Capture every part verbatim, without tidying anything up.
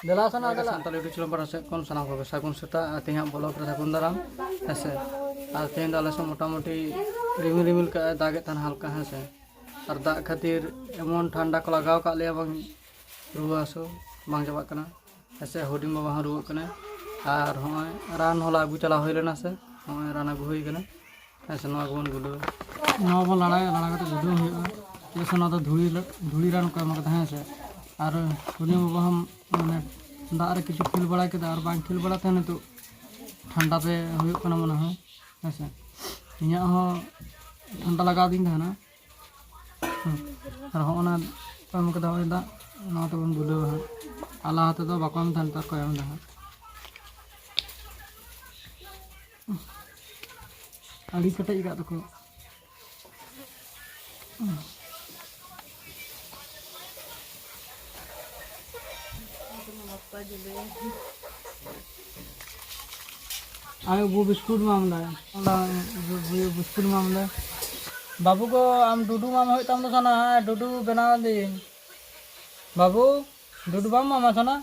ᱫᱮᱞᱟ ᱥᱟᱱᱟ, ᱫᱮᱞᱟ᱾ ᱥᱟᱱᱛᱟᱲ YouTube channel ᱯᱟᱦᱴᱟ ᱥᱮᱫ ᱠᱷᱚᱱ ᱥᱟᱱᱟᱢ ᱠᱚᱜᱮ ᱥᱟᱹᱜᱩᱱ ᱥᱮᱛᱟᱜ᱾ ᱟᱨ ᱛᱮᱦᱮᱧᱟᱜ vlog ᱨᱮ ᱥᱟᱹᱜᱩᱱ ᱫᱟᱨᱟᱢ, ᱦᱮᱸ ᱥᱮ᱾ ᱟᱨ ᱛᱮᱦᱮᱧ ᱫᱚ ᱟᱞᱮ ᱥᱮᱫ ᱢᱚᱴᱟᱢᱩᱴᱤ ᱨᱤᱢᱤᱞ ᱨᱤᱢᱤᱞ ᱠᱟᱜᱼᱟᱭ, ᱫᱟᱜᱮᱫ ᱛᱟᱦᱮᱱ ᱦᱟᱞᱠᱟ, ᱦᱮᱸ ᱥᱮ᱾ ᱟᱨ ᱫᱟᱜ ᱠᱷᱟᱹᱛᱤᱨ ᱮᱢᱚᱱ ᱴᱷᱟᱱᱰᱟ ᱠᱚ ᱞᱟᱜᱟᱣ ᱠᱟᱜ ᱞᱮᱭᱟ, ᱵᱟᱝ ᱨᱩᱣᱟᱹ ᱦᱟᱹᱥᱩ ᱵᱟᱝ ᱪᱟᱵᱟᱜ ᱠᱟᱱᱟ, ᱦᱮᱸ ᱥᱮ᱾ ᱦᱩᱰᱤᱧ ᱵᱟᱵᱟ ᱦᱚᱸ ᱨᱩᱣᱟᱹᱜ ᱠᱟᱱᱟᱭ᱾ ᱟᱨ ᱦᱚᱸᱜᱼᱚᱭ ᱨᱟᱱ ᱦᱚᱞᱟ ᱟᱹᱜᱩ ᱪᱟᱞᱟᱣ ᱦᱩᱭ ᱞᱮᱱᱟ, ᱥᱮ ᱦᱚᱸᱜᱼᱚᱭ ᱨᱟᱱ ᱟᱹᱜᱩ ᱦᱩᱭ ᱠᱟᱱᱟ᱾ ᱦᱮᱸ ᱥᱮ, ᱱᱚᱣᱟ ᱠᱚᱵᱚᱱ ᱜᱩᱰᱟᱹᱣᱟ᱾ ᱱᱚᱣᱟ ᱵᱚᱱ ᱞᱟᱲᱟᱭᱟ, ᱞᱟᱲᱟ ᱠᱟᱛᱮ ᱜᱩᱰᱟᱹᱣ ᱦᱩᱭᱩᱜᱼᱟ᱾ ᱪᱮᱫᱟᱜ ᱥᱮ ᱱᱚᱣᱟ ᱫᱚ ᱫᱷᱩᱲᱤ ᱞᱟ-, ᱫᱷᱩᱲᱤ ᱨᱟᱱ ᱠᱚ ᱮᱢ ᱠᱟᱫᱟ, ᱦᱮᱸ ᱥᱮ᱾ ᱟᱨ ᱦᱩᱰᱤᱧ ᱵᱟᱵᱟ ᱦᱚᱸ ᱢᱟᱱᱮ ᱫᱟᱜ ᱨᱮ ᱠᱤᱪᱷᱩ ᱠᱷᱮᱞ ᱵᱟᱲᱟ ᱠᱮᱫᱟ, ᱟᱨ ᱵᱟᱝ ᱠᱷᱮᱞ ᱵᱟᱲᱟ ᱛᱮ ᱱᱤᱛᱚᱜ ᱴᱷᱟᱱᱰᱟ ᱛᱮ ᱦᱩᱭᱩᱜ ᱠᱟᱱᱟ ᱢᱚᱱᱮ ᱦᱚᱭ, ᱦᱮᱸ ᱥᱮ᱾ ᱤᱧᱟᱹᱜ ᱦᱚᱸ ᱴᱷᱟᱱᱰᱟ ᱞᱟᱜᱟᱣ ᱫᱤᱧ ᱛᱟᱦᱮᱱᱟ᱾ ᱦᱮᱸ᱾ ᱟᱨ ᱦᱚᱸᱜᱼᱚ ᱱᱟ ᱮᱢ ᱠᱟᱫᱟ ᱦᱚᱸᱜᱼᱚᱭ ᱫᱟᱜ, ᱱᱚᱣᱟ ᱛᱮᱵᱚᱱ ᱜᱩᱰᱟᱹᱣᱟ ᱦᱟᱸᱜ᱾ ᱟᱨ ᱞᱟᱦᱟ ᱛᱮᱫᱚ ᱵᱟᱠᱚ ᱮᱢ ᱛᱟᱦᱮᱱ, ᱱᱮᱛᱟᱨ ᱠᱚ ᱮᱢ ᱮᱫᱟ ᱦᱟᱸᱜ᱾ ᱟᱹᱰᱤ ᱠᱮᱴᱮᱡ ᱟᱠᱟᱫ ᱫᱚᱠᱚ᱾ ᱟᱭᱳ ᱵᱚ ᱵᱤᱥᱠᱩᱴ ᱮᱢᱟᱢ ᱫᱟ, ᱵᱤᱥᱠᱩᱴ ᱮᱢᱟᱢ ᱫᱟ᱾ ᱵᱟᱹᱵᱩ ᱜᱚ, ᱟᱢ ᱰᱩᱰᱩ ᱮᱢᱟᱢ ᱦᱩᱭᱩᱜ ᱛᱟᱢ ᱫᱚ ᱥᱟᱱᱟ, ᱰᱩᱰᱩ ᱵᱮᱱᱟᱣ ᱫᱤᱧ᱾ ᱵᱟᱹᱵᱩ, ᱰᱩᱰᱩ ᱵᱟᱢ ᱮᱢᱟᱢᱟ ᱥᱟᱱᱟ?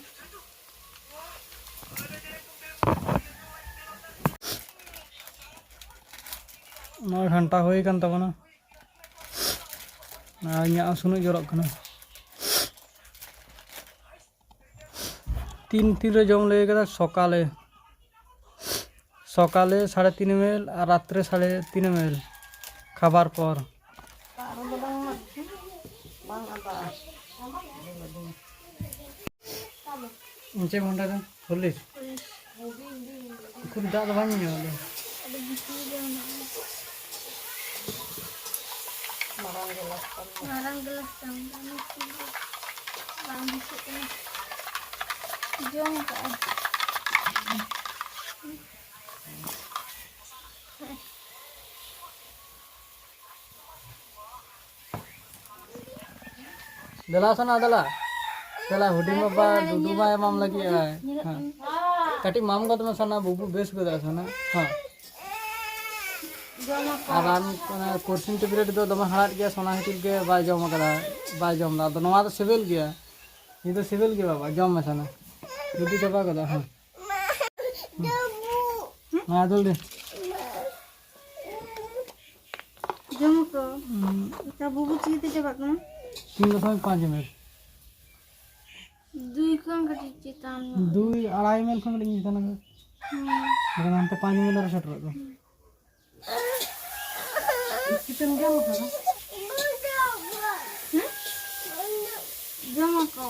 ᱱᱚᱜᱼᱚᱭ ᱜᱷᱟᱱᱴᱟ ᱦᱩᱭ ᱟᱠᱟᱱ ᱛᱟᱵᱚᱱᱟ᱾ ᱟᱨ ᱤᱧᱟᱹᱜ ᱦᱚᱸ ᱥᱩᱱᱩᱡ ᱡᱚᱨᱚᱜ ᱠᱟᱱᱟ᱾ ᱛᱤᱱ, ᱛᱤᱱᱨᱮ ᱡᱚᱢ ᱞᱟᱹᱭ ᱠᱟᱫᱟ? ᱥᱚᱠᱟᱞᱮ, ᱥᱚᱠᱟᱞᱮ ᱥᱟᱲᱮ ᱛᱤᱱ ᱮᱢ ᱮᱞ ᱟᱨ ᱨᱟᱛᱨᱮ ᱥᱟᱲᱮ ᱛᱤᱱ ᱮᱢ ᱮᱞ ᱠᱷᱟᱵᱟᱨ ᱯᱚᱨ᱾ ᱪᱮᱫ ᱜᱷᱚᱱᱴᱟ ᱨᱮ? ᱪᱚᱞᱞᱤᱥ? ᱩᱠᱩᱨ ᱫᱟᱜ ᱫᱚ ᱵᱟᱝ ᱧᱩᱧᱟᱢᱚᱜ ᱫᱚ᱾ ᱢᱟᱨᱟᱝ ᱜᱮᱞᱟᱥ ᱛᱟᱢ ᱫᱚ᱾ ᱢᱟᱨᱟᱝ ᱜᱮᱞᱟᱥ ᱛᱟᱢ ᱫᱚ, ᱵᱟᱝ ᱫᱤᱥᱟᱹᱜ ᱠᱟᱱᱟ᱾ ᱡᱚᱢ ᱠᱟᱜᱼᱟ᱾ ᱫᱮᱞᱟ ᱥᱟᱱᱟ, ᱫᱮᱞᱟ᱾ ᱫᱮᱞᱟ, ᱦᱩᱰᱤᱧ ᱵᱟᱵᱟ ᱰᱩᱰᱩ ᱢᱟᱭ ᱮᱢᱟᱢ ᱞᱟᱹᱜᱤᱫ ᱟᱭ᱾ ᱦᱮᱸ᱾ ᱠᱟᱹᱴᱤᱡ ᱢᱟᱢ ᱜᱚᱫ ᱢᱮ ᱥᱟᱱᱟ, ᱵᱩᱵᱩ ᱵᱮᱥ ᱜᱚᱫᱚᱜ ᱥᱟᱱᱟ᱾ ᱦᱮᱸ᱾ ᱟᱨ ᱨᱟᱱ, ᱚᱱᱟ ᱠᱳᱨᱥᱤᱱ ᱴᱮᱵᱞᱮᱴ ᱫᱚ ᱫᱚᱢᱮ ᱦᱟᱲᱦᱟᱫ ᱜᱮᱭᱟ, ᱥᱚᱱᱟ ᱠᱷᱟᱹᱛᱤᱨ ᱜᱮ ᱵᱟᱭ ᱡᱚᱢ ᱠᱟᱫᱟ, ᱵᱟᱭ ᱡᱚᱢ ᱫᱟ᱾ ᱟᱫᱚ ᱱᱚᱣᱟ ᱫᱚ ᱥᱤᱵᱤᱞ ᱜᱮᱭᱟ, ᱱᱤᱭᱟᱹ ᱫᱚ ᱥᱤᱵᱤᱞ ᱜᱮᱭᱟ ᱵᱟᱵᱟ, ᱡᱚᱢ ᱢᱮ ᱥᱟᱱᱟ᱾ ᱡᱩᱫᱤ ᱪᱟᱵᱟ ᱜᱚᱫᱚᱜ, ᱦᱮᱸ᱾ ᱢᱟ ᱫᱩᱞ ᱫᱮ᱾ ᱡᱚᱢ ᱠᱚ᱾ ᱦᱩᱸ᱾ ᱮᱴᱟ ᱵᱩᱵᱩ ᱪᱤᱠᱟᱹᱛᱮ ᱪᱟᱵᱟᱜ ᱠᱟᱱᱟ? ᱛᱤᱱ ᱫᱚᱥᱚᱢᱤᱠ ᱯᱟᱸᱪ ᱮᱢ ᱮᱞ᱾ ᱫᱩᱭ ᱠᱷᱚᱱ ᱠᱟᱹᱴᱤᱡ ᱪᱮᱛᱟᱱ ᱧᱚᱜ᱾ ᱫᱩᱭ, ᱟᱲᱟᱭ ᱮᱢ ᱮᱞ ᱠᱷᱚᱱ ᱠᱟᱹᱴᱤᱡ ᱪᱮᱛᱟᱱ ᱧᱚᱜ᱾ ᱦᱩᱸ᱾ ᱵᱟᱠᱷᱟᱱ ᱦᱟᱱᱛᱮ ᱯᱟᱸᱪ ᱮᱢ ᱮᱞ ᱨᱮ ᱥᱮᱴᱮᱨᱚᱜ ᱫᱚ᱾ ᱪᱤᱠᱟᱹᱢ ᱡᱚᱢ ᱠᱟᱫᱟ? ᱦᱩᱸ? ᱡᱚᱢ ᱟᱠᱚ᱾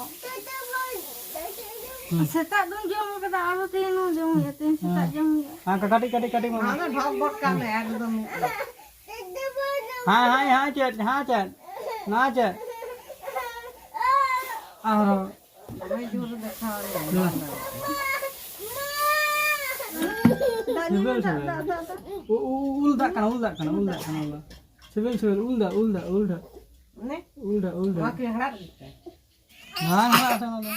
ᱦᱩᱸ᱾ ᱥᱮᱛᱟᱜ ᱫᱚᱧ ᱡᱚᱢ ᱠᱟᱫᱟ, ᱟᱨᱚ ᱛᱮᱦᱮᱧ ᱦᱚᱸ ᱡᱚᱢ ᱦᱩᱭᱩᱜᱼᱟ, ᱛᱮᱦᱮᱧ ᱥᱮᱛᱟᱜ ᱦᱮᱸ᱾ ᱡᱚᱢ ᱦᱩᱭᱩᱜᱼᱟ᱾ ᱦᱮᱸ, ᱠᱟᱹᱴᱤᱡ, ᱠᱟᱹᱴᱤᱡ, ᱠᱟᱹᱴᱤᱡ, ᱢᱟᱢᱟ᱾ ᱟᱫᱚ ᱰᱷᱚᱯ ᱜᱚᱫ ᱠᱟᱜ ᱢᱮ ᱮᱠᱫᱚᱢ᱾ ᱦᱮᱸ, ᱦᱮᱸ, ᱦᱮᱸ, ᱪᱮᱫ, ᱦᱮᱸ, ᱪᱮᱫ? ᱱᱟ ᱪᱮᱫ? ᱟᱨᱦᱚᱸ᱾ ᱫᱚᱢᱮ ᱡᱳᱨ ᱫᱮᱠᱷᱟᱣ ᱟᱞᱮ᱾ ᱱᱟ᱾ ᱫᱟᱜ ᱧᱩ ᱢᱮ, ᱥᱤᱵᱤᱞ, ᱫᱟᱜ, ᱥᱤᱵᱤᱞ᱾ ᱫᱟᱜ, ᱫᱟᱜ, ᱫᱟᱜ᱾ ᱩ-, ᱩ-, ᱩᱞ ᱫᱟᱜ ᱠᱟᱱᱟ, ᱩᱞ ᱫᱟᱜ ᱠᱟᱱᱟ, ᱩᱞ ᱫᱟᱜ ᱠᱟᱱᱟ, ᱩᱞ ᱫᱟᱜ᱾ ᱥᱤᱵᱤᱞ, ᱥᱤᱵᱤᱞ, ᱩᱞ ᱫᱟᱜ, ᱩᱞ ᱫᱟᱜ, ᱩᱞ ᱫᱟᱜ᱾ ᱚᱱᱮ? ᱩᱞ ᱫᱟᱜ, ᱩᱞ ᱫᱟᱜ᱾ ᱱᱚᱣᱟ ᱠᱤ ᱦᱟᱲᱦᱟᱫ ᱜᱮᱛᱟᱭ? ᱵᱟᱝ ᱦᱟᱲᱦᱟᱫ ᱛᱟᱢᱟ ᱫᱚ᱾